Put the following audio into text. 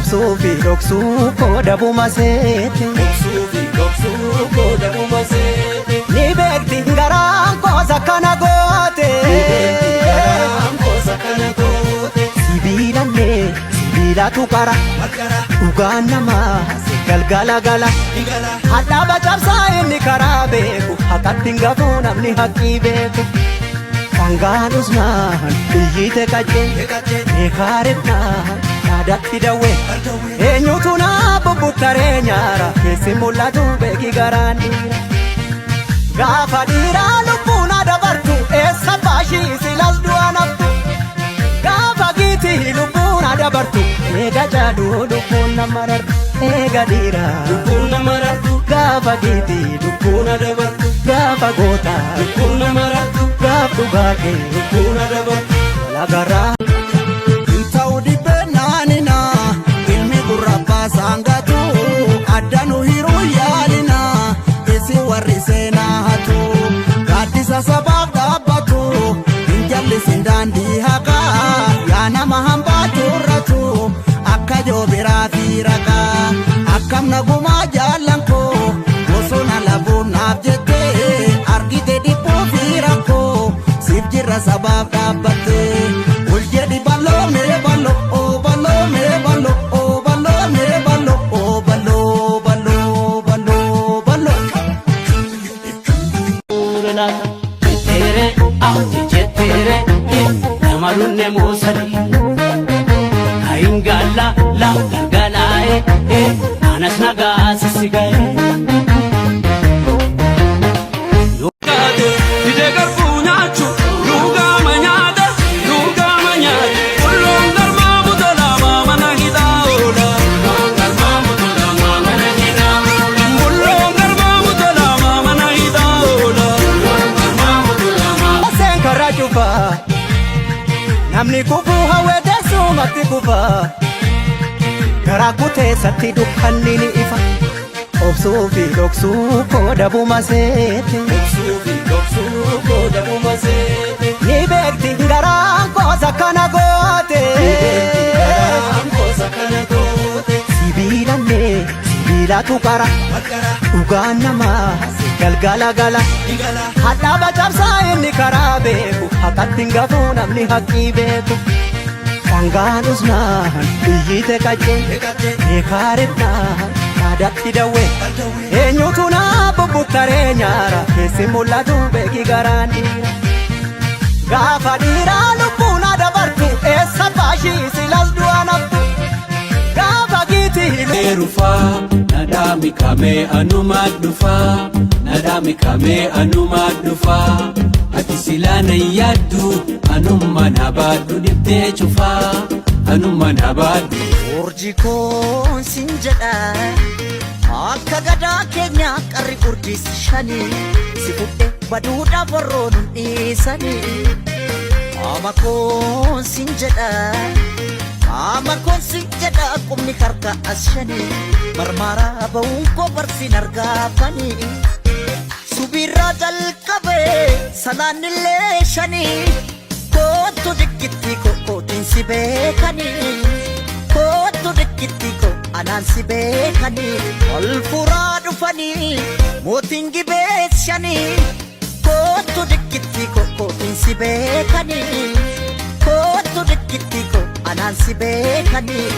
Obsuu fi dhoksuu koo dabuma seete. Obsuu fi dhoksuu koo dabuma seete. Ni beekti garaan koos akkana goote. Garaan koos akkana goote. Sibiilallee sibiilatu qara. Maqara. Dhugaan namaa si galgala gala. Igala. Hadhaaba cabsaa inni karaa beeku. Haqatti hin gafuu namni haqqii beeku. Sangaan usnaan iyyite qaccee. Eegalee. Meeqaareedhaan yaadatti dawwee. Adawwee. Eenyutu naa bubbuttaree nyaara keessi mul'atu beeki garaan dhiira. Gaafa dhiiraa lubbuun dabartu eessa baashii silas du'a naftu. Gaafa giitii lubbuun dabartu eega jaaduu lubbuun nama rartu eega dhiiraa. Lubbuun nama rartu. Gaafa giitii Lubbuun dabartu. gaafa gootaa Lubbuun nama rartu. gaaf dhugaa kee Lubbuun dabartu. walagaraa. Ta'u dhibbee naanina ilmi gurrabbaa saangatu addanu hiruu yaalina isin warri seenaa hatu gaaddisa sabaaf dhaabbatu hin jallisin daandii haqaa yaa nama hambaa turratu akka joobiraa fi raqaa akkam nagumaa jaallan koo bosona labuun naaf jettee argite dhibbuu fi rakkoo siif jirra sabaaf dhaabbattee ol jedhi balloo mee balloo oo balloo mee balloo oo balloo mee balloo oo balloo balloo balloo balloo. Jetteere ati jetteere namarunne moosani Kaingala la galgalae anas nagaa sisigae. Didee garbuu nyaachuu lugaama nyaata lugaama nyaata Bulloon garmaa butolaamaa mana hidhaa oola. Bulloon garmaa butolaamaa mana hidhaa oola. Bulloon garmaa butolaamaa mana hidhaa oola. Seen karaa cufaa namni kufuu hawwee teessumatti kufaa garaa kuteessatti dukkanni ni ifa obsuu fi dhoksuu koo dabuma seete. Obsuu fi dhoksuu koo dabuma seete. Ni beekti garaan koos akkana goote. Garaan koos akkana goote. Sibiilallee sibiilatu qara. Maqara. Dhugaan namaa si galgala gala. Igala. Hadhaaba cabsaa inni karaa beeku haqatti hin gafuu namni haqqii beeku. Sangaan usnaan iyyite qaccee. Eegalee. Meeqaareedhaan yaadatti dawwee. Adawwee. Eenyutu naa bubbuttaree nyaara keessi mul'atu beeki garaan dhiira. Gaafa dhiiraa lubbuun dabartu eessa baashii silas du'a naftu. Gaafa giitii Rufaa nadhaami kamee anuma dhufaa nadhaami kamee anuma dhufaa ati silaa nan yaaddu anumma na baadhu dhibdee cufaa anumma na baadhu. Urjii koon sin jedha akka gadaa keenya qarri urjiis shanii si fudhe baduudhaaf warroon hin dhiisanii. Qaama koon sin jedha qaama koon sin jedha qubni harka as shanii marmaaraa ba'uun koo barsiin argaafanii. Subirraa jalqabee salaannillee shanii kootu dikkitti kootiin si beekanii. Kootu dikkitti koo anaan si beekanii ol furaa dhufanii mootiin gibees shanii kootu dikkitti koo kootiin si beekanii kootu dikkitti koo anaan si beekanii.